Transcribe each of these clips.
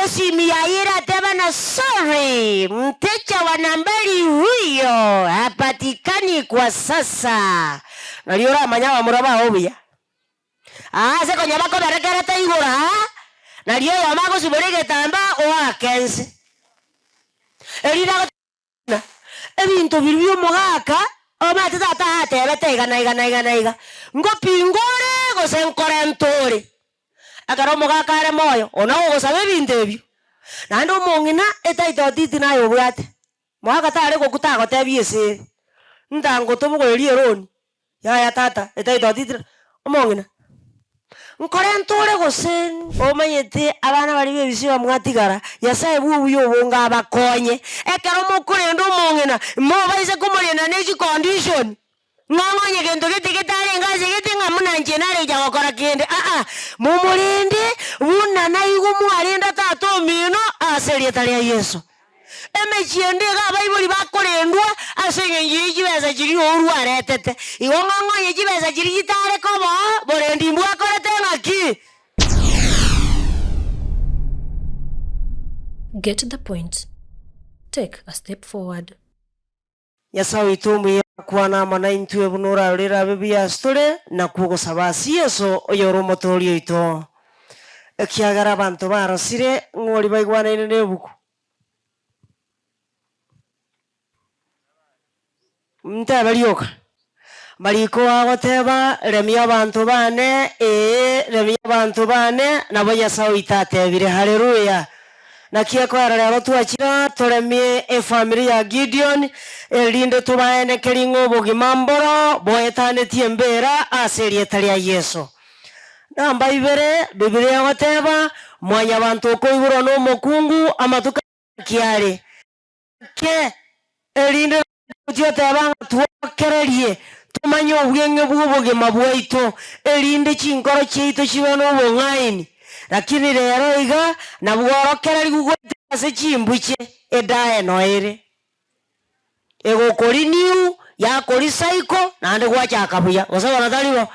Esimi yaye erateba na sorry, mteja wa nambari huyo hapatikani kwa sasa. Nario oramanye abamura bao buya. Aa ase konya bakoberekerete igoro aa, nario oyomo agosibora egetambaa oake ense. Erinde agote buna ebinto biria bi'omogaka omanyete tata atebete iga na iga na iga na iga, ngopinga ore gose nkorenta ore. Ekero omogaka are moyo, ona ogosaba ebinto ebio, naende omong'ina etitle deed naye obwate, mogaka tare gokwa tagotebia esere, ntango tobogorerie eroni, yaya tata etitle deed na omong'ina, nkorenta ore gose Omanyete abana baria b'ebisiba mwatigara, Nyasae bw'obuya obonge abakonye. Ekero mokorenda omong'ina, mobaise komorenda ne chicondition. Ng'a onye gento gete getarenge ase gete ng'a buna inche narecha gokora kende, aa, momorende buna naigwe mwarenda tata omino ase erieta ria Yeso. Emechie ende iga abaibori bakorendwa ase eng'encho ye chibesa chiria ouru aretete. Igo ng'a onye chibesa chiria chitare koba oo, borendi mbwakorete ng'aki? Get the point. Take a step forward. Nyasae oito omuya, kwana amo naintwe buna orarore erabe buya ase tore, nakwo ogosaba ase Yeso, oyore Omotooria oito. Ekiagera abanto barosire, ng'a oria baigwanaine nebuku. Ntebe rioka, Mariko agoteba, Remia abanto bane, ee, remia abanto bane, nabo Nyasae oito atebire. Haleluya! Naki ekoera rero twachira toremie efamiri ya Gideon, erinde tobaenekerie ng'a obogima mboro boetanetie embera ase erieta ria Yeso. Namba ibere, Bibilia egoteba, Mwanyabanto okoiborwa nomokungu amatuko kiare. Ke, erinde gochia goteba ng'a twokererie tomanye obweng'e bw'obogima bwaito, erinde chinkoro chiaito chibe nobong'aini. Lakini rero iga nabworokererigwe goetera ase chimbuche edae noere egokorinew, yakoricycle, naende gwachaka buya, gose bono tari bo?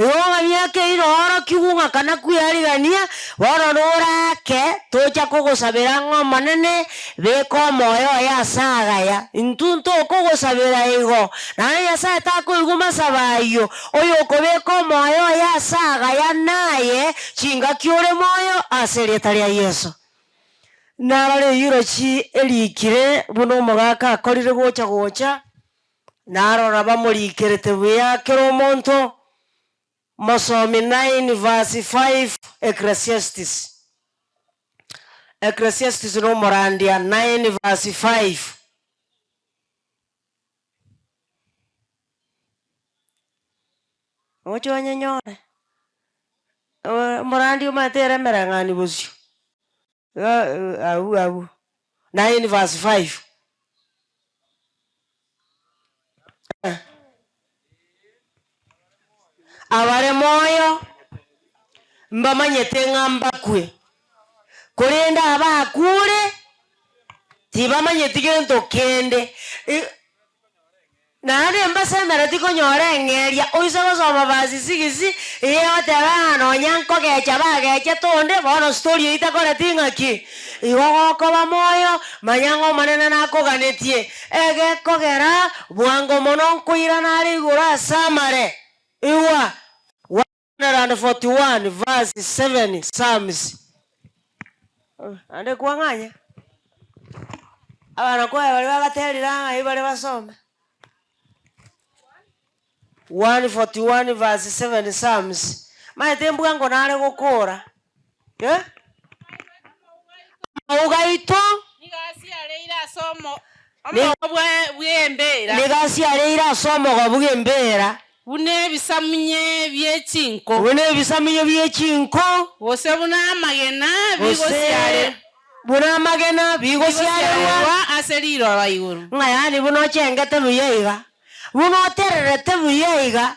Igo ng'a miaka eyio noorokigwe ng'a kana kwearigania, bono noraake, tocha kogosabera ng'a Omonene, beka omoyo oye ase agaya. Intwe ntokogosabera igo, naende Nyasae takoigwa masabo ayio. Oyokobeka omoyo oye ase agaya naye chingaki ore moyo ase erieta ria Yeso. Narore eulogy erikire buna omogaka akorire gocha gocha. Narora bamorikerete buya kera omonto, Mosomi 9 verse 5 Ecclesiastes. Ecclesiastes nomorandia 9 verse 5. Oche onyenyore, omorandia omanyete ere emereng'ani bosio, abwo abwo, 9 verse 5. Abare moyo mbamanyete ng'a mbakwe, korende abakure tibamanyeti gento kende. Naende mbasemereti konyora eng'eria, oise gosoma verse sigisi, iga egoteba ng'a nonya nkogecha bagechete onde, bono story eyio takoreti ng'aki? Igo gokoba moyo, manya ng'a Omonene nakoganetie, egekogera bwango mono nkoirana are igoro ase amare. Igwa! 141 verse 7 Psalms. Naende kwang'anya, abana kwaya baria bagaterire ng'ai bare basome. 141 verse 7 Psalms. Maete mbwango nare gokora eh? Amauga aito Nigo asiareire ase omogo bw'embeera. Nigo asiareire ase omogo bw'embeera. Buna ebisamunye bie chinko. Buna ebisamunye bie chinko. Gose buna amagena Gose buna amagena bigosiarerwa. Ase riroba igoro. Ng'a yaani buna ochengete buya iga, buna otererete buya iga,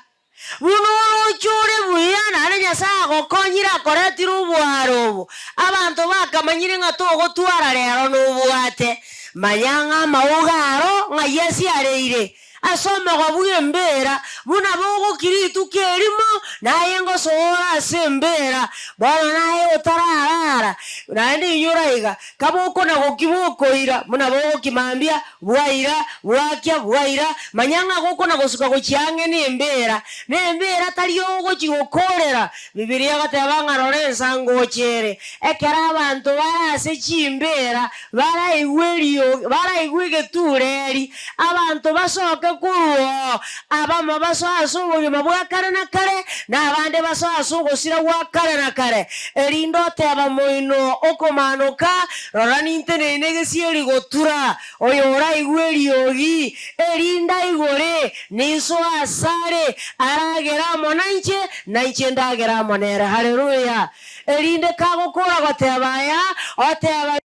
buna oroche ore buya, naende Nyasae agokonyire akoretire oboare obo, abanto bakamanyire ng'a togotwara rero nobwate. Manya ng'a amauga aro ng'ai asiareire. Ase omogo bw'embeera, buna bogokia rituko erimo, naye ngosoa ase embeera. Bono naye otararara, naende inyora iga, kabokona gokia bokoira, buna bogokia mambia, bwaira, bwakia, bwaira, manya ng'a gokona gosuka gochia ang'e nembeera, nembeera tari ogochia gokoorera. Bibilia egoteba ng'a rora ensa ngocha ere, ekero abanto bare ase chimbeera baraigwe eriogi, baraigwe egetuureri, abanto basoke korwa oo, abamo basoe ase obogima bwa kare na kare, na abande basoe ase ogosira gwa kare na kare. Erinde oteba moino okomanoka, Rora ninteneine egesieri gotura, oyoraigwe eriogi, erinde aigore, ninsoe asare, aragere amo nainche, nainche ndagere amo nere. Haleluya! Erinde kagokora goteba aya, oteba,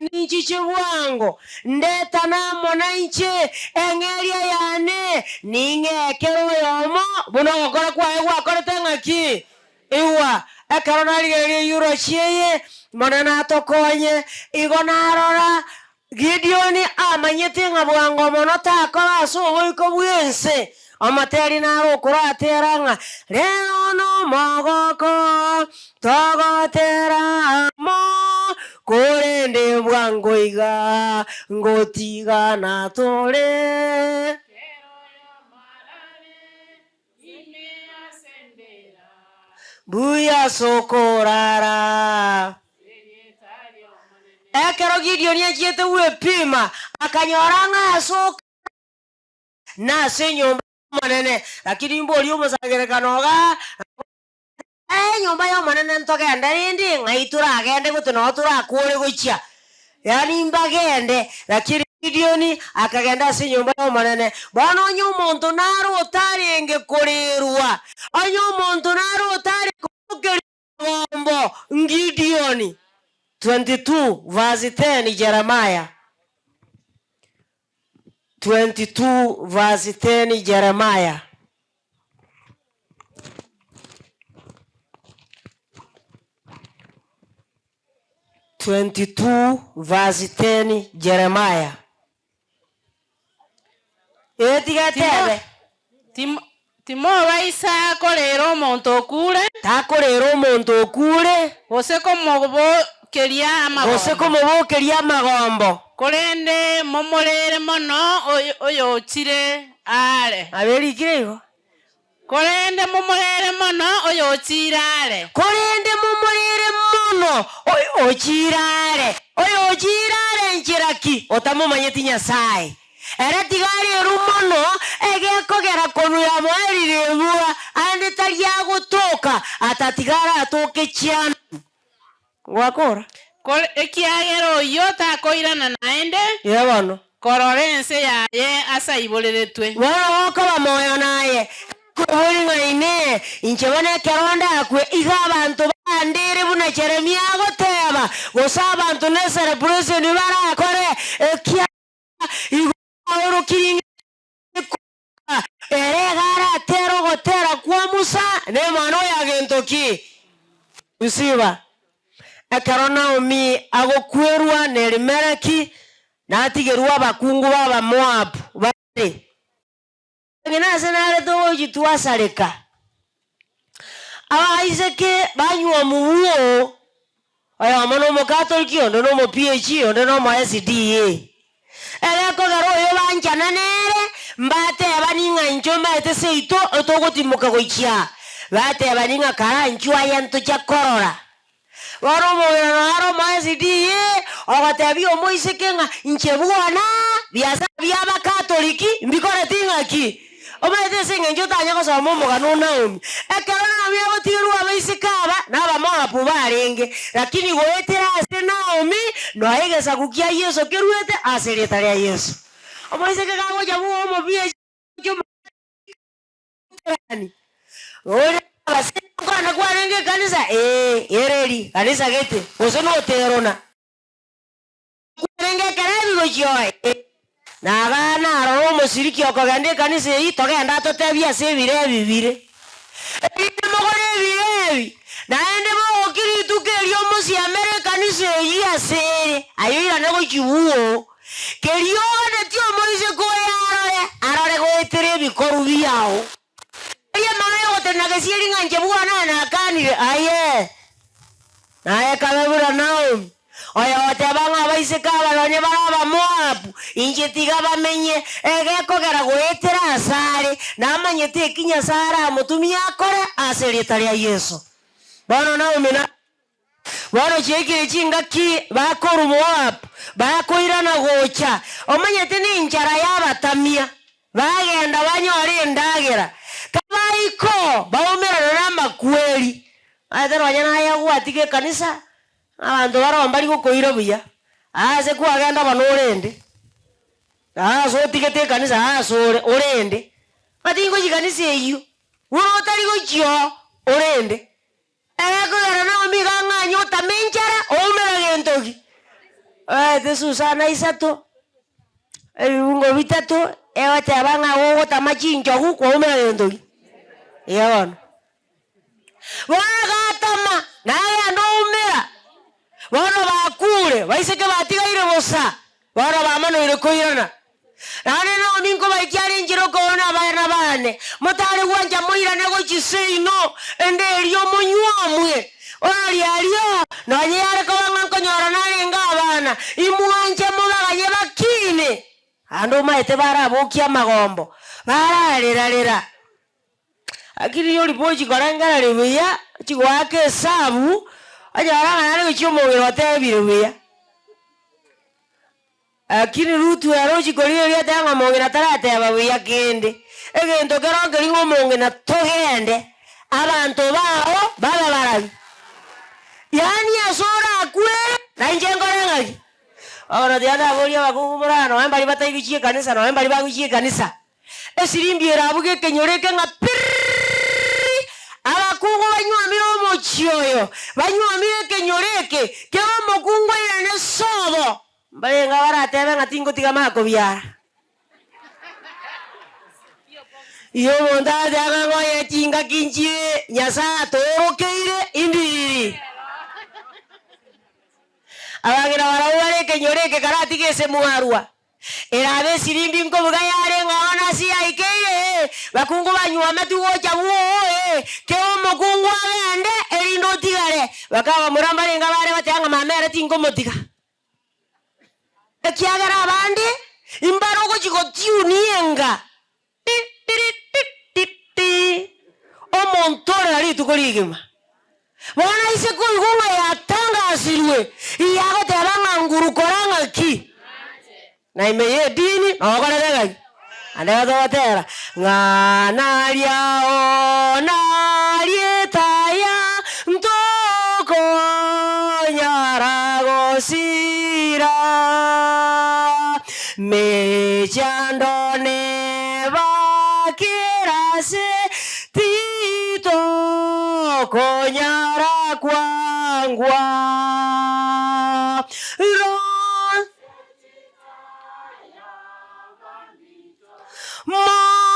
Ninchiche bwango, ndetane amo nainche, eng'eria yane ning'ee kera oyomo buna ogokora kwaye gwakorete ng'aki. Igwa, ekero narigereria eyurochi eye, Omonene atokonye, igo narora Gidioni amanyete ng'a bwango mono takoba ase oboiko bw'ense. Omoteri naro okoratera ng'a, Rero nomogoko togotera amo, korende bwango iga ngotigana tore. Mbuya as'okorara. Ekero Gideoni achiete gwepima, akanyora ng'a asoka nase enyomba y'Omonene. Lakini mborie omosangererekano igaa, Enyomba y'Omonene ntogende rende? Ng'ai toragende gose noo torakore gochia? Yaani mbagende. Lakini Gideoni akagenda ase enyomba y'Omonene. Bono onye omonto nare otarenge korerwa, onye omonto nare otare kobokeria amagombo, Gideoni. 22 verse 10 Jeremiah 22 verse 10 Jeremiah. 22 verse 10 Jeremiah. Ee tiga etebe. Timobaisa koreera omonto okure. Takoreera omonto okure. Gose komobokeria amagombo. Gose komobokeria amagombo. Korende momoreere mono oyochire aare. Nabo erikire igo. Korende momorere mono oyochiire are. Korende momorere mono oyochiire are. Oyochiire are nchera ki? Otamomanyeti Nyasae. Ere tiga arerwe mono, egekogera korwa yamoerire ebua, aande tari agotoka, atatiga aratoke chianu. Gwakora. Ekiagera oyio takoirana naende. Ee bono. Korora ense yaye ase aiboreretwe. Bono gokoba moyo naye, kwebori ng'a Inee, inche bono ekero ndakwe, iga abanto barandere buna Jeremia agoteba, gose abanto ne celebration barakore, ekiagera igo aorokirie ng'a ere iga aratere ogotera kwa Musa, nemwana oyo agento ki? Usiba. Ekero Naomi agokwerwa na Elimeleki, natigerwe abakungu b'Abamoabu bare. Ng'ina ase narete ogochia twasareka. Abaiseke banywa omobuo, oyomo nomokatoliki, onde nomo PhD, onde nomo SDA. Egekogera oyo banchana nere, mbatebani ng'a inche omanyete seito togotimoka gochia, batebani ng'a karanchwe aye ntochia korora. Bono omong'ina naro omo SDA ogotebia omoiseke ng'a inche bwana biasara bia abakatoliki mbikoreti ng'aki? Omanyete ase eng'encho otanya gosoma omogano o Naomi. Ekero Naomi agotigerwa abaiseke aba n'Abamoabu barenge, lakini goetera ase Naomi noe egesaku kia Yeso keruete ase erieta ria Yeso. Omoiseke kagocha buna omobiachi Oria ase nkwana kwarenge ekanisa? Ee, ereri kanisa gete, gose noterona. Kwarenge ekerebi gochia oye? Ee. Naga narora omosiriki okogenda ekanisa eyio, togende atotebie ase ebirebi bire. Erinde mogore ebirebi, naende mogokie rituko erio mosiamere ekanisa eyio ase ere, aye oirane gochia bwoo. Keria oganetie omoiseke oyo arore. arore goetera ebikoru biao. Erio amang'ana y'ogotenena gesieri ng'a inche bwana nakanire, aye! Naye kabe buna Naomi, oyogoteba ng'a abaiseke aba nonye bare Abamoabu, inche tiga bamenye, egekogera goetera asare, namanyete eki Nyasae aramotumie akore ase erieta ria Yeso. Bono Naomi na. Bono chiaikire chingaki bakorwa Moabu, bakoirana gocha, omanyete nenchara y'abatamia, bagenda banyore endagera. Kabaika oo, baumerana namakweri. Omanyete nonya naye gwatiga ekanisa, abanto baroo mbari gokoira buya, aase kwagenda bono orende, aase otigete ekanisa aase ore orende, ng'a tingochia kanisa eyio, buna otari gochia oo orende. Egekogera Naomi iga ang'anye otame enchara, oumera gento ki? Oete Susana isato, ebibungo bitato, egoteba ng'a gogotama chinchogu kwaumera gento ki? Iga bono. Bono agatama, nagenda oumera, bono bakure, baiseke batigaire bosa, bono bamanoire koirana. Naende Naomi nkobaikia are enchera okoona abana baane, motare gwancha moirane gochia seino, ende erio monywomwe. Bono riario, nonya yare koba ng'a nkonyora narenge abana, imwanche mobaganye bakine. Naende omaete barabokie amagombo, bararera-rera. Lakini riria ochi korengereria buya, ochi goaka esabu, onyore ng'a naende gochia omong'ina otebire buya. Lakini Rutu ere ochia korigereria oteba ng'a omong'ina tarateba buya kende. Egento kero nkeri ng'a omong'ina togende, abanto bao babe barabi. Yaani ase orakwere, na inche nkore ng'aki? Bono tiga naborie abakungu more nonya mbaria batari gochia ekanisa nonya mbaria bagochia ekanisa. Esirimbi ere abwo gekenyoro eke ng'a pirrrrrri, abakungu banywomire omochie oyo, banywomire ekenyoro eke, kera omokungu airane sobo. Mbarenge abaratebe ng'a tingotiga makobiara. Igo omonto aratebe ng'a ng'oye chingaki nchire Nyasae atoorokeire indiriri. Abang'ina barabwo bare ekenyoro eke karatige ase mwarwa. Erabe esirimbi nkobuga yare ng'a bono ase yaikeire, bakungu banyuometwe gocha bwoo, kera omokungu agende, erinde otigare. Bakabamura mbarenge abare bateba ng'a mama ere tinkomotiga, ekiagera abande imbare ogochia gotiunia enga ti tiri ti ti ti, omonto orera rituko rigima. Bono aise koigwa ng'a yatangasirwe, iyagoteba ng'a nguru kora ng'aki? Na ime y'edini nokorete ng'aki? Naende igo togotera ng'a naria o narietaya ntokonyara gosira, mechando nebakera ase Titokonyara kwangwa ro.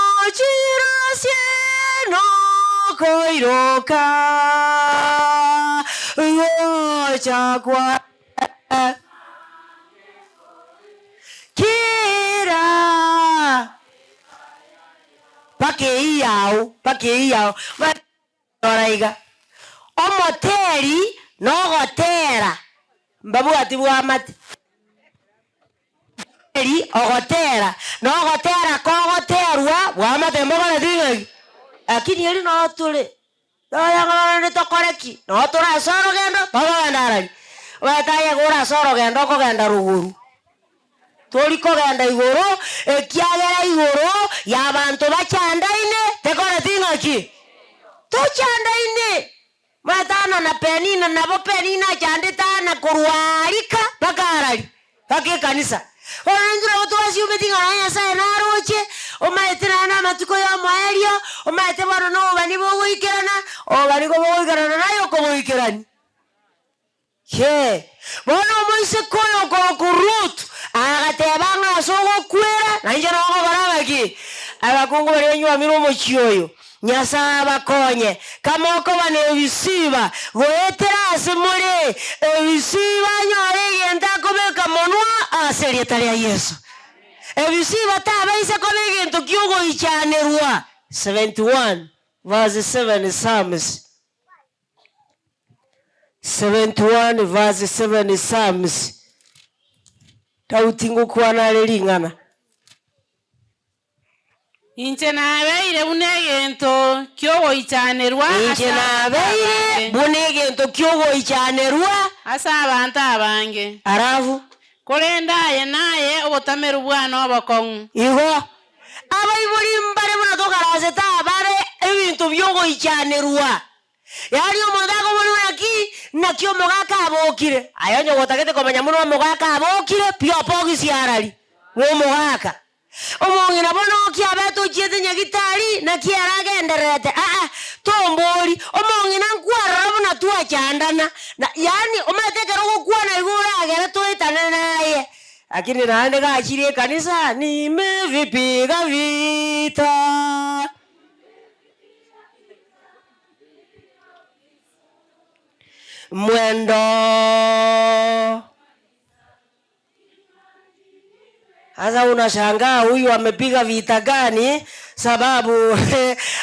Mochirosie nokoiroka gocha kwaye. Kera. Mpaka eyio yao, mpaka eyio yao. Rora iga, omoteri nogotera mbabwati bw'amate. Omoteri ogotera, nogotera kogoterwa bw'amate mbokoreti ng'aki? Lakini eri noo tore, toyang'a bono rende tokore ki? Noo tore ase orogendo, tokogenda arari. Omanyete aye iga ore ase orogendo okogenda rogoro. Tori kogenda igoro, ekiagera igoro y'abanto bachandaine tekoreti ng'aki? Tochandaine. Omanyete Ana na Penina nabo Penina achandete Ana korwa arika mpaka arari, mpaka ekanisa. Bono intwe nabo twasiumeti ng'a nonya Nyasaye naroche, omanyete naende namatuko y'omoerio, omanyete bono nobobani bogoikerana, obobani kobogoikerana naye okoboikerania. Ee, bono omoiseke oyo okorokwa Rutu agateba ng'a ase ogokwera, na inche nogokora ng'aki? Abakungu baria banywomire omochie oyo, Nyasae abakonye, kamokoba nebisiba goetera ase more, ebisiba anyore egento akobeka monwa ase erieta ria Yeso. Ebisiba tabaisa koba egento ki'ogoichanerwa, 71 verse 7 Psalms. 71 verse 7 Psalms. Daudi ngokwana are ring'ana. Inche nabeire buna egento ki'ogoichanerwa Inche ase abanto nabeire abange. buna egento ki'ogoichanerwa. Ase abanto abange. Alafu. Korende aye naye obotameru bwane obokong'u. Igo abaibori mbare buna tokarasete abare ebinto bi'ogoichanerwa. Yaani omonto akoborigwa naki, naki omogaka abokire. Aye onye gotagete komanya buna omogaka abokire, pi obogisi arari bw'omogaka. Omong'ina bono oki abete ochiete nyagitari, naki ere agendererete? Aa, tombori, omong'ina nkwarora buna twachandana, na yaani omanyete ekero ogokwana igo oragere toetane naye. Lakini naende gachire ekanisa, nimevipiga vita. Mwendo. Sasa unashangaa huyu amepiga vita gani? Sababu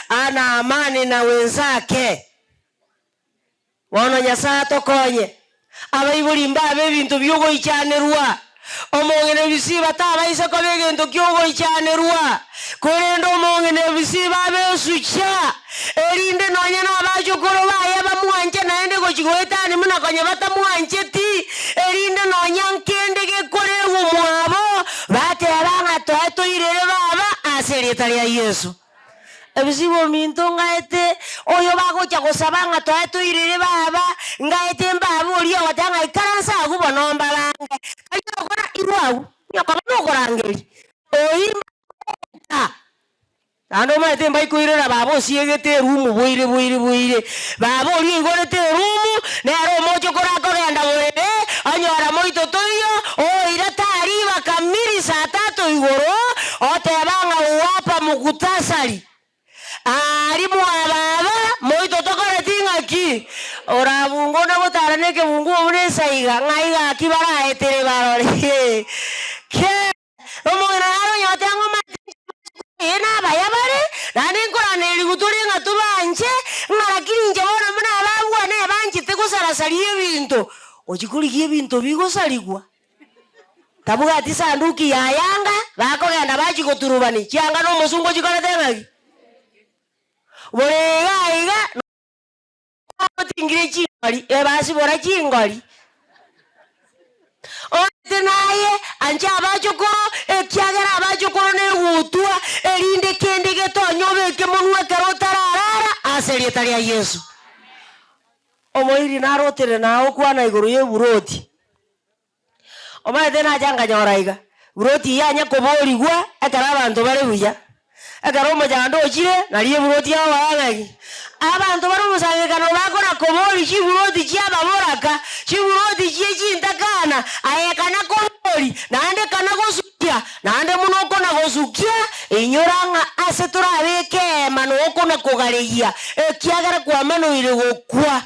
ana amani na wenzake. Bono Nyasae atokonye. Abaibori mbabe ebinto bi'ogoichanerwa. Omong'ina ebisiba tabaisa koba egento ki'ogoichanerwa, korende omong'ina ebisiba abe esucha, erinde nonya nabachokoro baye bamwanche naende gochia goetania buna konya batamwancheti, erinde nonya nkende gekoregwa mwabo, bateba ng'a toe toirere baba ase erieta ria Yeso. Ebisibo ominto ngaete oyo bagocha gosaba ng'a toe toirere baba, ngaete mbabe oria ogoteba ng'a ikaransa agwo bono mbabange. Tari ogokora irwe agwo, onye koba nokorangeria, oyio mbagoeta. Naende omanyete mbaikoirera baba osiegete erumu boire boire boire. Baba oria oigorete erumu, nere omoche korakogenda borere, onyora moito toiyo, oira tariba kamiri saa tatu igoro, oteba ng'a uwapa mukutasari. Aria mwa baba, moito tokoreti ng'aki? Orabunge ona gotara nekebunguo buna esaiga, ng'ai gaki baraetere barore. Ke. Omong'ina nare onyote ang'e omanyete inche amachiko aye nabaya bare, naende nkoranerigwe tore ng'a tobanche, ng'a lakini inche bono buna ababwane banchete gosarasaria ebinto, ochia korigia ebinto bigosarigwa. Tabwati sanduki ya yanga, bakogenda bachia goturubani chianga na omosungo chikorete ng'aki? Bore iga iga. Otingire chingori, ebasibora chingori. Omanyete naye, anche abachokoro, ekiagera abachokoro negutwa, erinde kende getonye obeke monwe ekero otararara, ase erieta ria Yeso. Omoiri narotere nagokwana igoro y'eburoti. Omanyete nacha nkanyora iga, buroti eyio yanya koborigwa ekero abanto bare buya. Ekero omochando ochire, nario eburoti yagoa ng'aki? Abanto bare omosangererekano bakona koboria chiburoti chi'ababoraka, chiburoti chie chintakana, aye kana kobori, naende kana gosukia, naende buna okona gosukia, inyora ng'a ase torabeke eema nokona kogareyia, ekiagera kwamanoire gokwa.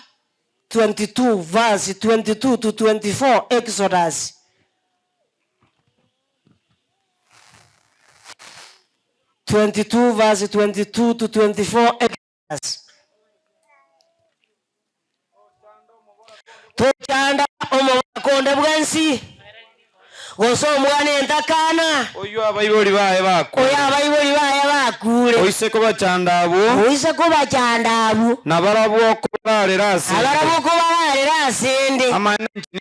22 verse 22 to 24 Exodus. 22 verse 22 to 24 Exodus. Tochanda omogaka onde bwensi, gose omwana entakana. Oyio abaibori baye bakuure. Oyo abaibori baye bakuure. Oise kobachanda abwo. Oise kobachanda abwo. Nabarabwo okobararera ase 'nde. Nabarabwo okobararera ase 'nde. Amaene inche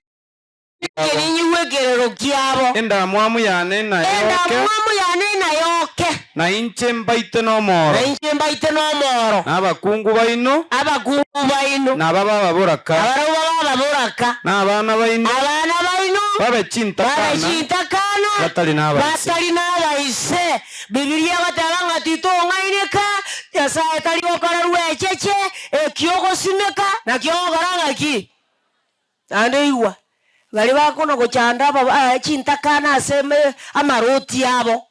Inche ninyigwe ekerero kiabo. Endamwamu yane nayoke. Endamwamu yane nayoke. Na inche mbaite nomoro. Na inche mbaite nomoro. Na abakungu baino. Abakungu baino. Na ababe ababoraka. Nabarabwo babe ababoraka. Na abana baino. Abana baino. Babe chintakana. Babe chintakana. Batari nabaise. Batari nabaise. Bibilia egoteba ng'a titong'aineka, Nyasae tari gokora rwecheche, eki ogosimeka nakio ogokora ng'aki? Naende igwa, baria bakona gochanda aba chintakana ase amaroti abo.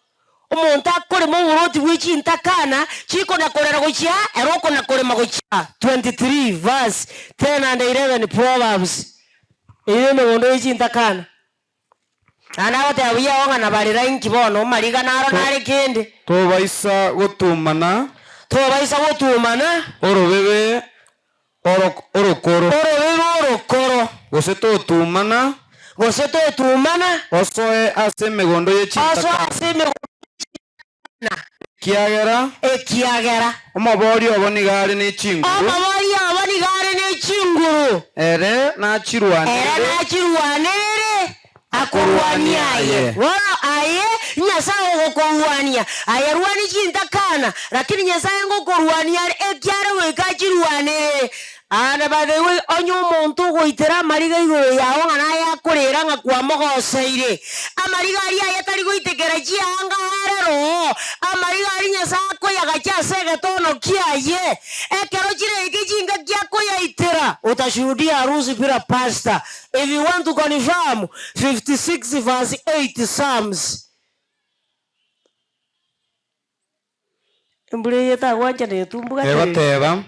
Omonto akorema oboroti bwe chintakana chikona korera gochia aa, ere okona korema gochia aa. 23verse 10 and 11 Proverbs. Eyio nemegondo ye chintakana. Naende agoteba buya oo ng'a nabarera inki bono, amariga naro nare kende. Tobaisa gotumana. Tobaisa gotumana. Orobebe orokoro. Orobebe orokoro. Gose totumana. Gose totumana. Osoe ase emegondo ye Osoe chintakana. ase emegondo ye chintakana. Ekiagera. Ekiagera. Omobori obo nigo are ne chinguru. Omobori obo nigo are ne chinguru. Ere nachirwanerere. Ere nachirwanerere akorwanie aye. Bono aye Nyasae ogokorwania, aye rwania chintakana, lakini Nyasae ngokorwania are, ekiare goika achirwanerere. Aande by the way, onye omonto ogoitera amariga igoro yao ng'a naye akorera ng'a kwamogoseire, amariga aria aye tari goitekera chianga are roho, amariga aria Nyasae akoyagacha ase egetono kiaye, ekero chireike chingaki akoyaitera, utashuhudia harusi bila pastor. If you want to confirm, 56 verse 8 Psalms. Embura eye etagwanchana etumbuga teri. Egoteba,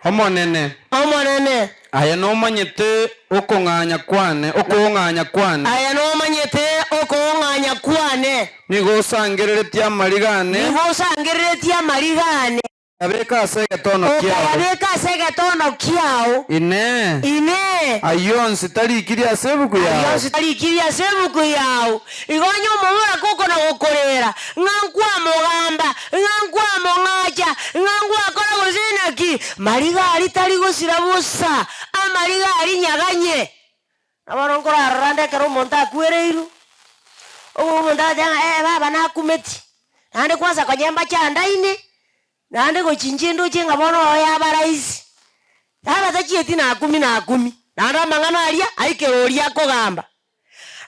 Omonene, Omonene. aye nomanyete okong'anya kwane, okoong'anya kwane. Aye nomanyete okoong'anya kwane. Nigo osangereretie amariga ane. Nigo osangereretie amariga ane. Okayabeka ase egetono kiao. Okayabeka ase egetono kiao. Inee! Inee! Ayio onsi tarikiri ase ebuku yao? Ayio onsi tarikiri ase ebuku yao? Igo onye omomura gokona gokoreera, ng'a nkwamogamba, ng'a nkwamong'acha, ng'a ngwakora gose naki, mariga aria tari gosira bosa, amariga aria nyaganye. Na bono nkorarora nde ekero omonto akwereirwe, omonto agateba ng'a ee baba nakumeti, naende kwanza konya mbachandaine, Naende gochia inche ndoche ng'a bono oyo yaba rahisi, yaba tachieti nakumi nakumi, naende amang'ana aria aikere oria akogamba.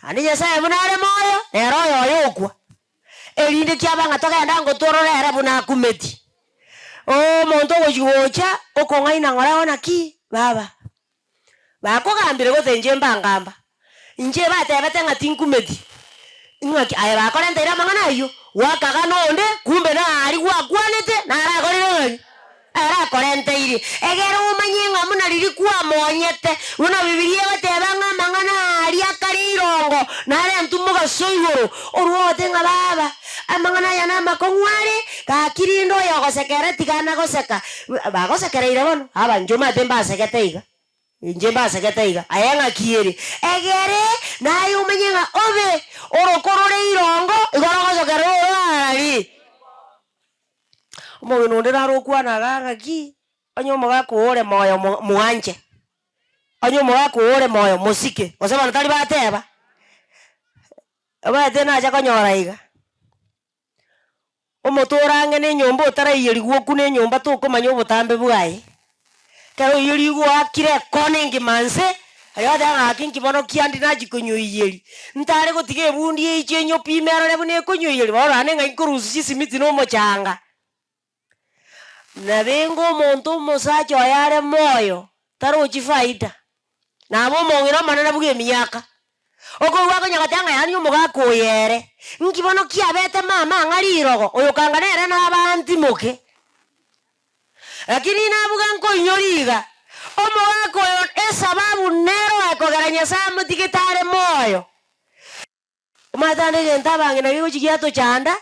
Naende Nyasae buna are moyo, nere oyo oyokwa, erinde kiaba ng'a togende ango torore ere buna akumeti. Omonto ogochia gocha okong'aina ng'ora oo naki baba, Bakogambire gose inche mbangamba, inche batebete ng'a tinkumeti, ng'aki aye bakorenteire amang'ana ayio, gwakaga nonde, kumbe naaria gwakwanete narakorire ng'aki? Arakorenteire. Egere omanye ng'a buna riria kwamonyete, buna Bibilia egoteba ng'a amang'ana aria akare irongo, narentwe mogaso igoro, orwote ng'a baba, amang'ana aya namakong'u are, gaki rinde oyogosekera tiga anagoseka, Bagosekereire bono, aba inche omanyete mbasegete iga, inche mbasegete iga, aye ng'aki ere? Egere naye omanye ng'a obe oroko rore irongo, igo rogosokera rore arari. Omogeni onde naro okwana igaa ng'aki, onye omogaka oo ore moyo mo mwanche, onye omogaka oo ore moyo mosike, gose bono tari bateba, omanyete nacha konyora iga. Omote ore ang'e nenyomba otaraiyerigwa okune enyomba tokomanya obotambe bwaye. Ekero oiyerigwe oakire ekona engima nse, aye ogoteba ng'a gaki nki bono kiande nachia konyoiyeria. Ntare gotiga ebundi eiche enyopime erore buna ekonyoiyeria, bono naende ng'ai nkorusia chisimiti na omochanga. Nabenge omonto omosacha oye are moyo, tarochi faida, naba omong'ina omonene bwa emiaka, okoigwa akonya goteba ng'a yaani omogaka oyo ere, nki bono kiabete mama ang'a rirogo, oyo kanga nere naba antimoke. Lakini nabuga nkoinyora iga, omogaka oyo esababu nero ekogera Nyasaye amotigete are moyo. Omanyete naende egento abang'ina gegochia giatochanda,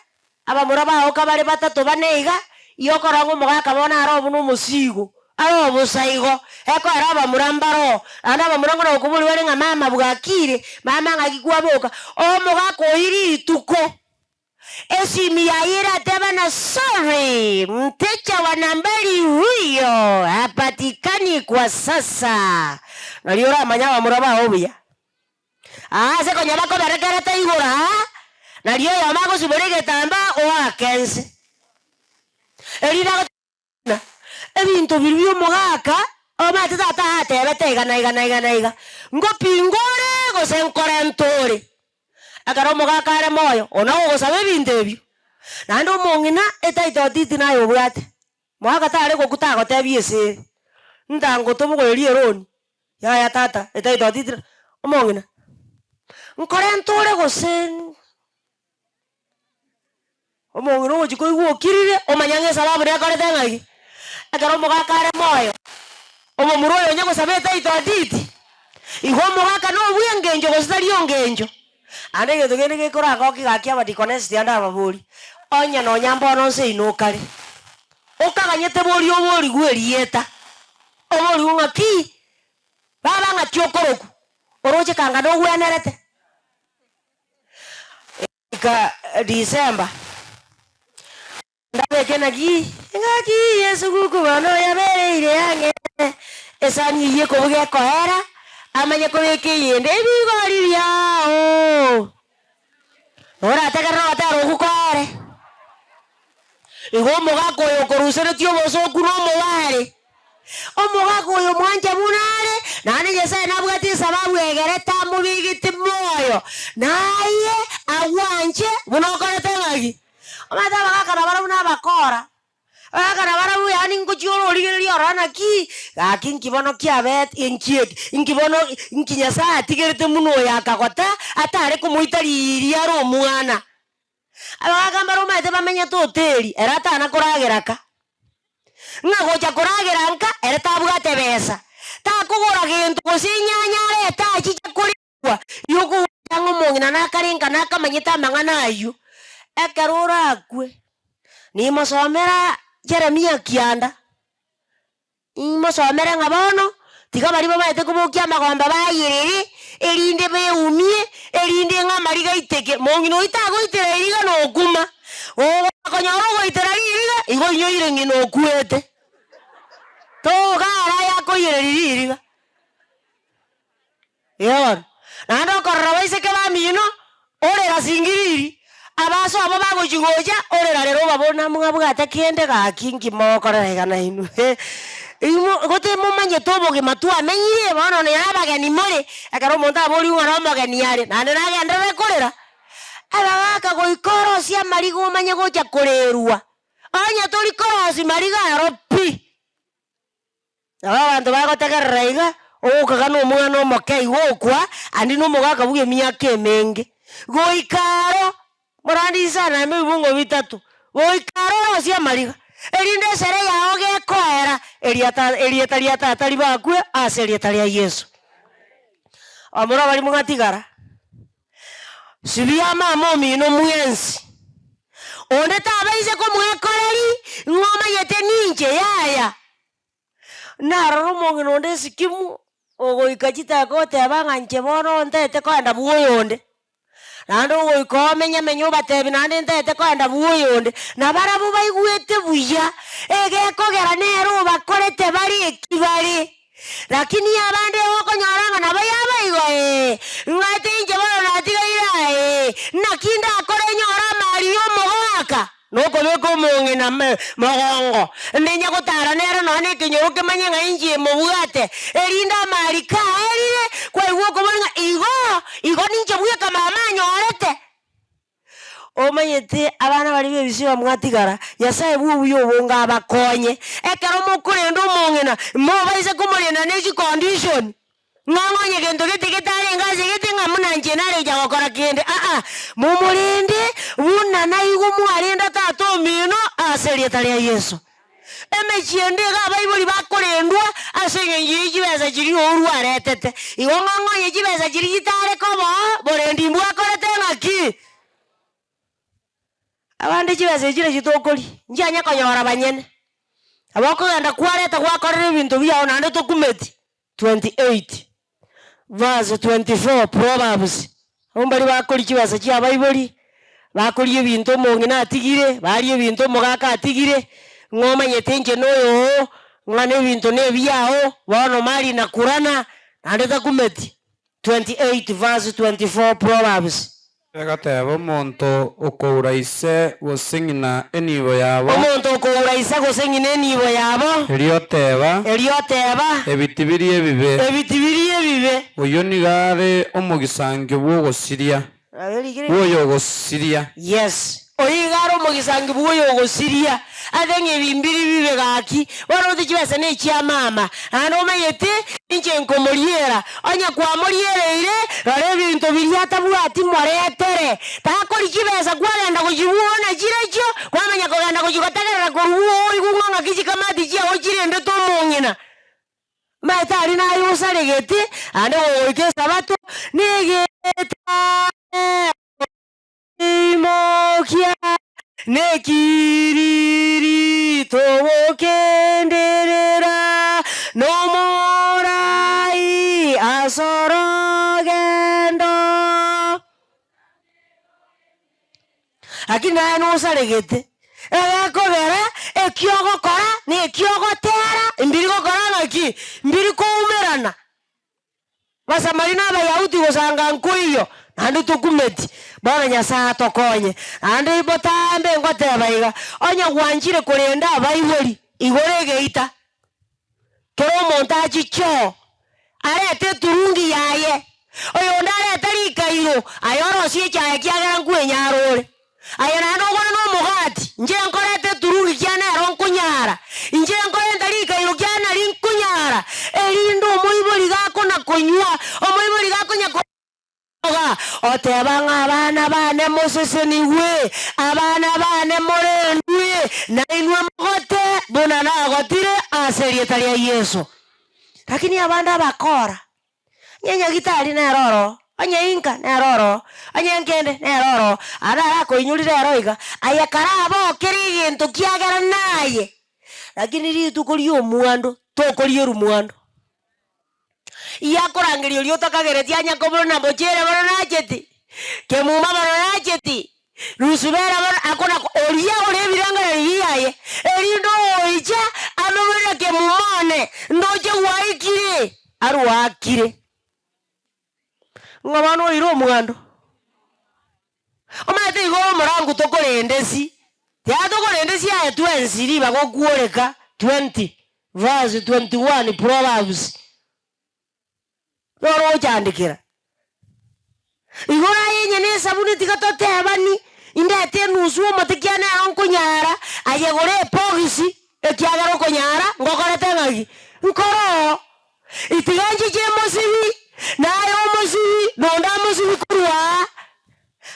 abamura bao kabare batato bane iga, igo okorora ng'a omogaka bono are buna omosigo, are obosa igo, ekoera abamura mbaroo, naende abamura nkona gokoboria bare ng'a mama bwakire, mama ng'aki kwaboka, omogaka oyio rituko, esimi yaye erateba na sorry, mteja wa nambari huyo hapatikani kwa sasa, nario oramanye abamura bao buya. Aase konya bakoberekerete igoro aa, nario oyomo agosibora egetambaa oake ense. Erinde agotebia ng'a ebinto biria bi'omogaka omanyete tata atebete iga na iga na iga na iga, ngopinga ore gose nkorente ore. Ekero omogaka are moyo, one ogosaba ebinto ebio, naende omong'ina etitle deed naye obwate, mogaka tare gokwa tagotebia esere, ntango tobogorerie eroni. Yaya tata, etaito titira, omong'ina, nkorente ore gose Omong'ina ogochia koigwa okirire, omanya ng'a esababu nekorete ng'aki? Ekero omogaka are moyo, omomura oyo onye gosaba etaito atiti, igo omogaka na obwa engencho gose tari ongencho. Ande egento kende gekorangokia gaki abadikonesi ande ababori, onye nonya mbono nse inwe okare, okaganyete boria oborigwe erieta, oborigwe ng'a ki, baba ng'aki okorokwa, oroche kanga nogwenerete. Goika December. Ndabeke naki engaki y'esuguku bono yabereire ang'e, esani eyio ekobuga ekoera, amanye kobeka eyende ebigori biao. Orategerere ogotera okwo koere. Igo omogaka oyo okoruseretie obosooku na omobare. Omogaka oyo mwanche buna are, naende Nyasae nabwate esababu egerete amobegete moyo, naye agwanche buna okorete ng'aki. Omanyete abagaka nabarabwo nabakora, abagaka nabarabwo yaani ngochia ore origereria orore naki, gaki nki bono kiabete inki eke, inki bono inki Nyasae atigerete buna oyo akagota, atare komoita riria are omwana. Abagaka mbare omanyete bamenyete hoteli, ere atana koragera ka. Ng'a gocha koragera nka, ere tabwate besa, takogora gento gose enyanya arete achiche korigwa, yokogocha ng'a omong'ina nakare nka nakamanyete amang'ana ayio. Ekero orakwe, nimosomera Jeremia kianda. Imosomere ng'a bono, tiga baria bamaete kobokia amagomba bayerere, erinde beumie, erinde ng'a amariga aiteke. Mong'ina oyio tagoitera eriga nokuma, ogokonyora ogoitera ririga, igo oinyoire ng'ina okwete. Toka araye akoiyereria ririga. Ee bono, naende okorora baiseke bamino, orera singiriri, abaso abo bagochia gocha, orera rero obaborie namwabwate kende gaki nki mogokorera iga nainwe? Imo gose momanyete obogima twamenyire, bono nonya abageni more, ekero omonto aborigwe ng'a nomogeni are, naende nagenderere korera, abagaka goika orosie amariga omanye gocha korerwa, onye tori korosia mariga aro pi. Nabo abanto bagotegerera iga, ogokaga nomwana omoke igo okwa, ande nomogaka bw'emiaka emenge. Goika aro, morande inse naende ebibungo bitato, goika aro orosie amariga, erinde esere yao gekoera, eriata erieta ria tata ribakwe ase erieta ria Yeso. Abamura baria mwatigara, sibia mama omino mwensi, onde tabaise komwekoreri ng'a omanyete ninche, yaya. Narora omong'ina onde esikimu, ogoika chitaka oteba ng'a inche bono ntaete koenda bwa oyonde, naende ogoika omenye menye obatebi naende ntaete koenda bwa oyonde, na barabwo baigwete buya, egekogera nere obakorete bare eki bare. Lakini abande okonyora ng'a nabo yaba igo ee, ng'ate inche bono natigaire aa ee, naki ndakore nyore amari y'omogaka? Nokobeka omong'ina mogongo, ninya gotara nere nonya na ekenyoro kemanye ng'a inche mobwate, erinde amari kaerire, kwaigwa okobori ng'a igo, igo ninche bweka mama anyorete. Omanyete abana baria b'ebisiba mwatigara, Nyasae bw'obuya obonge abakonye. Ekero mokorenda omong'ina, mobaise komorenda ne chicondition. Ng'a onye gento gete getarenge ase gete ng'a buna inche narecha gokora kende, aa, momorende buna naigwe mwarenda tata omino ase erieta ria Yeso. Emechie ende iga abaibori bakorendwa ase eng'encho ye chibesa chiria ouru aretete. Igo ng'a onye chibesa chiria chitare koba oo, borendi mbwakorete ng'aki? Abande chibesa echi nachio tokoria, nchianye konyora banyene. Nabo okogenda kwareta gwakorera ebinto biao naende tokumeti. 28 verse 24 Proverbs, Abwo mbaria bakoria chibesa chia abaibori, bakoria ebinto omong'ina atigire, baria ebinto omogaka atigire, ng'a omanyete inche noyo oo, ng'a na ebinto na ebiao, bono mali na kurana, naende takumeti. 28 verse 24 Proverbs. Egateba, Omonto okoura ise gose ng'ina enibo yabo. Omonto okoura ise gose ng'ina enibo yabo. Erio oteba. Erio oteba. Ebiti biria ebibe. Ebiti biria ebibe. Oyio nigo are omogisangio bw'ogosiria, bw'oyogosiria. Yes. Oyio iga are omogisangio bw'oyogosiria, ase ng'a ebi mbiri bibe gaki, bono gose chibesa ne chia mama, naende omanyete inche nkomoriera, onye kwamoriereire, rora ebinto biria atabwati moretere, takori chibesa kwagenda gochibuona chirechio, kwamanya kogenda gochigotegerera korwa bwogo oigwe ng'a ng'aki chikamati chiago chirendete omong'ina. Omanyete aria naye osaregete, naende gogoika esabato, negetae. Nekiriri togokenderera, Nomorai as'orogendo. Lakini naye nosaregete, egekogera eki ogokora na eki ogotera mbiri gokora ng'aki? Mbiri koumerana. Abasamari na Abayahudi gosanga nkoiyo, naende tokumeti. Bono Nyasae atokonye. Naende botambe ngoteba iga, onye gwanchire korenda abaibori, igoro egeita. Kera omonto achiche oo, arete eturungi yaye, oyonde arete rikairo, aye orosie echae ekiagera nkwenyara ore. Aye naende okwane nomogati, inche nkoreta eturungi kiane ero nkonyara, inche nkorenta rikairo kiane nari nkonyara, erinde omoibori gakona konywa, omoibori gakonya Iga oteba ng'a abana bane mosesenigwe, abana bane morendwe, na inwe mogote buna nagotire ase erieta ria Yeso. Lakini abande abakora, onye nyagitari nere oroo, onye inka nere oroo, onye nkende nere oroo, ande arakoinyorire ero iga, aye karabokere egento kiagera naye, lakini rituko ri'omwando tokorierwa mwando. Yakorangeria oria otakagereti anya kobora na mochere bono nacheti, kemuma bono nacheti, rusubera bono akona oria ore ebirengererio biaye, erinde ogoicha amobore na kemuma one, ndoche gwaikire, arwakire. Ng'a bono oire omwando. Omanyete igo ore omorangu tokorendesi, tiga tokorendesi aye twensi ribaga okworeka 20 verse 21 Proverbs. Noro ogochandekera. Igoro aye onye ne esabuni tiga totebani, indete enusu omote kiane ero nkonyara, aye gora ebogisi ekiagera okonyara ngokorete ng'aki? Nkoroo. Itiga nchiche emosibi, naye omosibi, na onde amosibi korwa aa.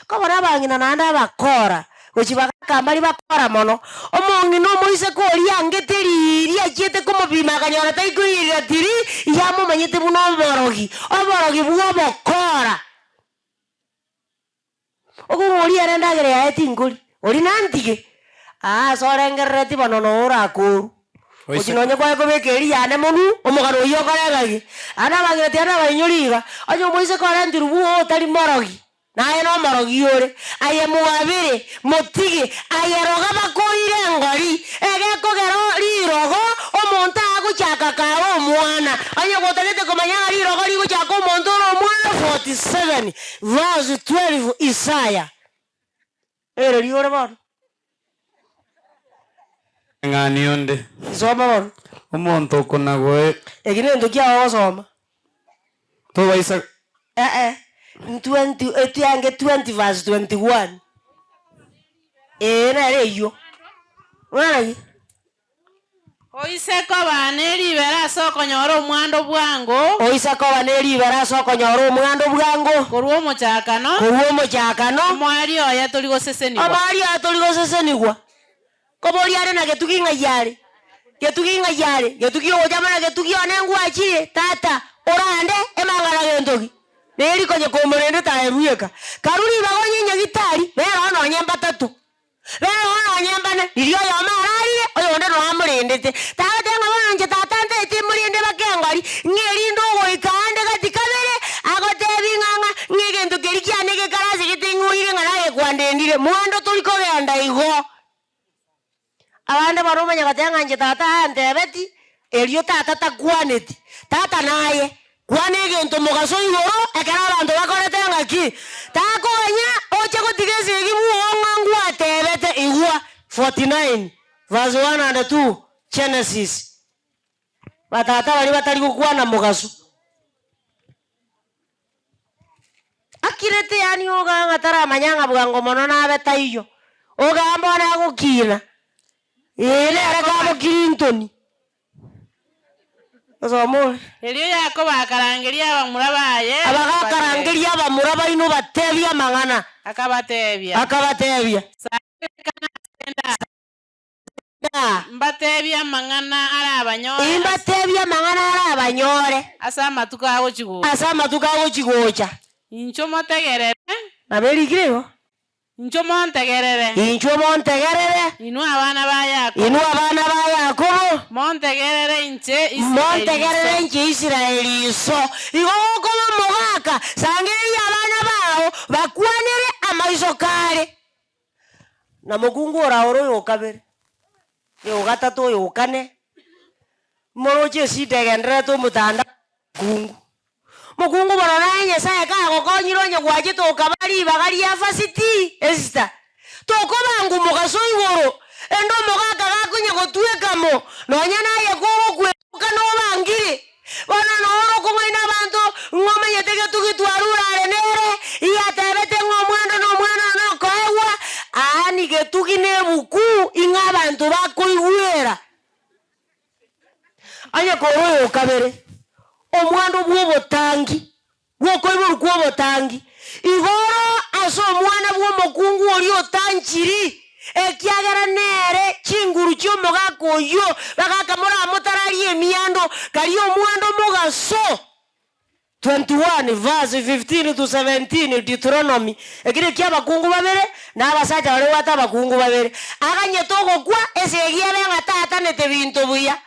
Kobora abang'ina naende abakora, gochia bagaka mbaria bakora mono. Omong'ina omoiseke oria angete riria achiete komopima akanyora taikoiyerera tiri, yamomanyete buna oborogi, oborogi bw'obokora. Okong'oria ere endagera yaye tinkori, oria nantige, aa ase orengereretie bono noo orakorwe. Gochia nonye kwaye kobeka eria yane monwe, omogano oyio okore ng'aki? Naende abang'ina tiga nabainyore iga, onye omoiseke orentirwe bwogo otari morogi, naye nomorogi ore, aye mwabere, motige, aye roga bakoire engori, egekogera rirogo omonto agochaka kare omwana. Onye gotagete komanya ng'a rirogo rigochaka omonto ore omwana 47 Verse 12 Isaya. Ereri ore bono. Eng'ani onde. Soma bono. Omonto okonagoe. Eki nento kiao ogosoma. Tobaisa. Eh-eh, ntwenti etiange 20 verse 21. Ee nere eyio. Bono ki? Oise koba ne ribera ase okonyora omwando bwango. Oise koba ne ribera ase okonyora omwando bwango. Korwa omochakano. Korwa omochakano. Omoerio oye tori gosesenigwa. Omoerio oye tori gosesenigwa. Koboria are na getugi ng'ai are? Getugi ng'ai are? Getugi ogocha amo na getugi one ngwachire, tata, orande emang'ana gento ki? Neri konya komorendete aye bweka. Karue ribaga onye nyagitari, nere nonye mbatato. Rero nonye mbane, riria oyomo ararire, oyonde noyo amorendete. Tagoteba ng'a bono inche tata ntaete morende bakengori, ng'a erinde ogoika aande gati kabere, agotebi ng'a ng'a ng'a egento keria kiane gekare ase gete ng'a oire ng'a naye kwandendire. Mwando tori kogenda igo. Abande bono omanye goteba ng'a inche tata antebeti, erio tata takwaneti. Tata naye, kwana egento mogaso igoro ekero abanto bakorete ng'aki? Takoganya oche gotiga esegi bwoo ng'a ngwatebete igwa 49 verse 1 and 2 Genesis. Batata baria batari gokwana mogaso. Akirete yaani ogaa ng'a taramanya ng'a bwango mono nabe taiyo. Ogaa bono agokina, ee nere kabo Clinton. Osome ore. Erio Yakobo akarangeria abamura baye, Abagakarangeria abamura baino batebie amang'ana. Akabatebia. Akabatebia. Sarekana ase endaro. Mbatebie amang'ana arabanyore. Imbatebie amang'ana arabanyore. Ase amatuko agochi-gocha. Ase amatuko agochi-gocha. Inchuo motegerere. Nabo erikire igo. Inchuo montegerere. Inchuo montegerere. Inwe abana ba Yakobo. Inwe abana ba Yakobo. Montegerere inche Israeli iso. Montegerere inche Israeli iso. Igo gokoba omogaka, sangereria abana bao, bakwanere amaiso kare. Na mokungu oraore oyo o kabere, oyo o gatato, oyo o kane, moroche esida egendererete omotandao omokungu. Mokungu bono naye Nyasaye kagokonyire onye gwachete okaba ribaga ria Vasiti, Esita, tokobangwa mogaso igoro, ende omogaka gakonya gotweka mo, nonya naye kogokweruka nobangire. Bono noro okong'aina abanto ng'a omanyete getugi twarure are nere, iyatebete ng'a omwando nomwana one okoegwa, aani getugi nebuku ing'a abanto bakoigwera. Onye kore oyo okabere, omwando bw'obotangi, bw'okoiborwa kw'obotangi, igoro ase omwana bw'omokungu oria otanchiri, ekiagera nere chinguru chi'omogaka oyio, bagaka moramotararie emiando, karia omwando mogaso. 21 verse 15 to 17 Deuteronomy, Eki nekia abakungu babere, na abasacha baria babwate abakungu babere, aganyete ogokwa esegi ebe ng'a taatanete binto buya.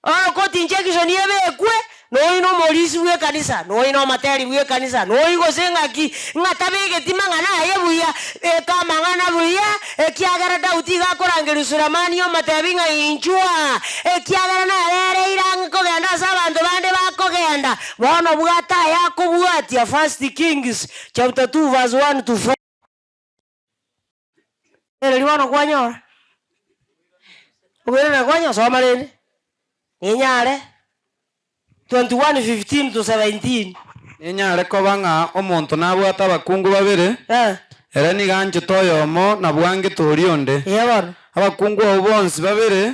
Bono koti inche ekisoni ebekwe, noyi nomorisi bw'ekanisa, noyi nomateri bw'ekanisa, noyi gose ng'aki, ng'a tabegeti mang'ana aye buya, beka amang'ana buya, ekiagera Daudi iga akorangeria Sulemani omotebi ng'a inchuo aa, ekiagera nabereire ang'e kogenda ase abanto bande bakogenda. Bono bwata aya akobwatia, First Kings chapter 2 verse 1 to 4. Rigereria bono kwanyora, okoirana kwanyora, soma rende, ninyare 21 15 to 17. Ninyare koba ng'a omonto nabwate abakungu babere, ere nigo anchete oyomo na bwangete oria onde. Eeh bono. Abakungu abwo bonsi babere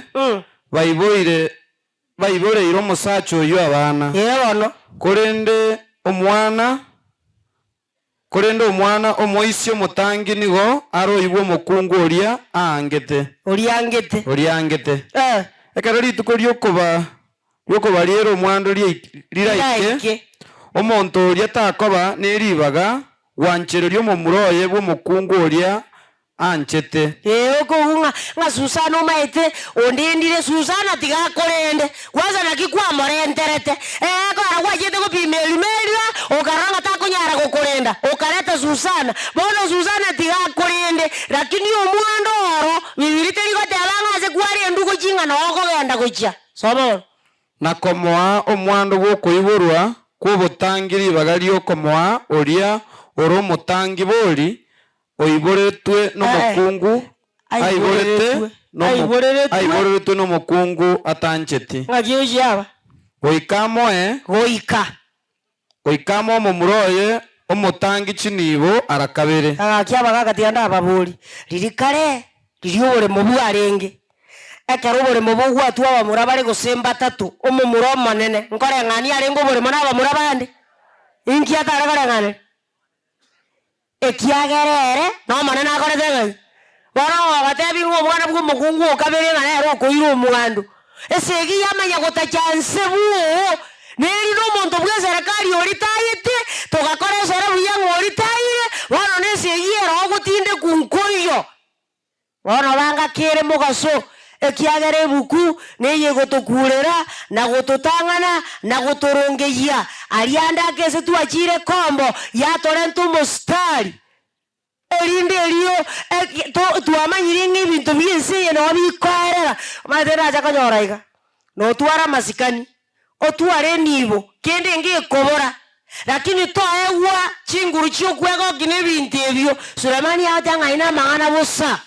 baiboire baiboreire omosacha oyio abana. Eeh bono. Korende omwana Korende omwana omoisia omotangi nigo aroigwe omokungu oria aangete. Oria angete. Oria angete. Eh. Ekero rituko ri'okoba ri'okobariera omwando riaik riraike, Riraike. omonto oria takoba ne ribaga gwanchereria omomura oye bw'omokungu oria anchete. Ee, okoigwa ng'a, ng'a Susana omaete ondendire, Susana tiga akorende, kwanza naki kwamorenterete? Ee, kora gwachete gopima erimo eria, okarora ng'a takonyara gokorenda, okareta Susana. Bono Susana tiga akorende, lakini omwando oro, Bibilia teri goteba ng'a ase kwarendwa gochia ng'a noo okogenda gochia. Soma bono. Na komoa omwando bw'okoiborwa kw'obotangi ribaga ri'okomoa oria ore omotangi bori, Oiboretwe nomokungu, aiborete nomo, aiboreretwe nomokungu atancheti. Ng'aki gochia aba? Goika amoe. Goika. Goika amoe omomura oye omotangi chinibo ara kabere. Agaki abagaka tiga ndababori, riria kare, riria oboremo bwarenge, ekero oboremo bogwatwa abamura bare gose mbatato, omomura omonene nkoreng'ania arenge oboremo na abamura bande? Inki atare koreng'aneria? Ekiagera ere n'Omonene akorete ng'ai? Bono ogoteebia ng'a omwana bw'omokungu o kabere ng'a nere okoira omwando. Esegi yamanya gotacha nse bwoo, nerinde omonto bw'eserekari oritayete, togakora esere buya ng'a oritaire, bono nesegi ere ogotindekwa nkoiyo. Bono banga kere mogaso, ekiagera ebuku neyegotokuurera, na gototang'ana, na gotorongeyia. Aria ande ake ase twachiire kombo, yatorenta omositari, erinde erio twamanyire ng'a ebinto bi'ense eye noo bikoerera. Omanyete nacha konyora iga, notware amasikani, otware enibo, kende ngekobora, lakini toegwa chinguru chi'okwegokia na ebinto ebio. Sulemani agoteba ng'a aye namang'ana bosa.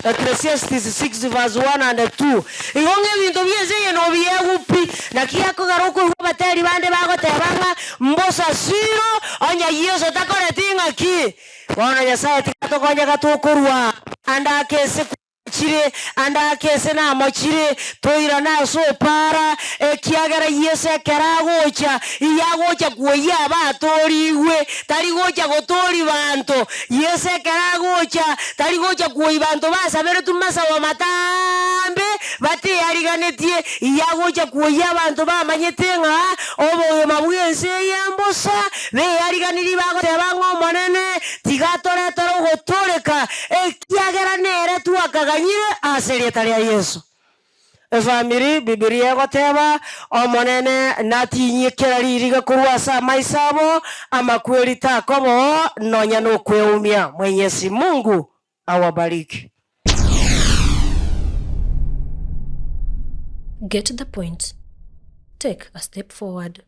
Ecclesiastes 6 verse 1 and 2. Igo ng'a ebinto bi'ense eye nobiegwe pi. Naki gekogera okoigwa abateri bande bagoteba ng'a mbosa siro, onye Yeso takoreti ng'aki. Bono Nyasaye tiga atokonye gatokorwa ande ake ase Chire ande ake ase namochire, toirane ase opaara, ekiagera Yeso ekero agocha, igo agocha kwoyia abatoorigwe, tari gocha gotooria banto. Yeso ekero agocha, tari gocha kwoyia banto basaberetwe masabo mataambe, bateyariganetie, igo agocha kwoyia abanto bamanyete ng'a obogima bw'ense eye mbosa, beyariganirie bagoteba ng'a Omonene, tiga toretere ogo. gotooreka, ekiagera nere twakaganyire ase erieta ria Yeso. Efamiri, Bibilia egoteba, Omonene natinyie kera ririga korwa ase amaiso abo, amakweri takoba oo nonya nokweumia. Mwenyezi Mungu awabariki. Get the point. Take a step forward.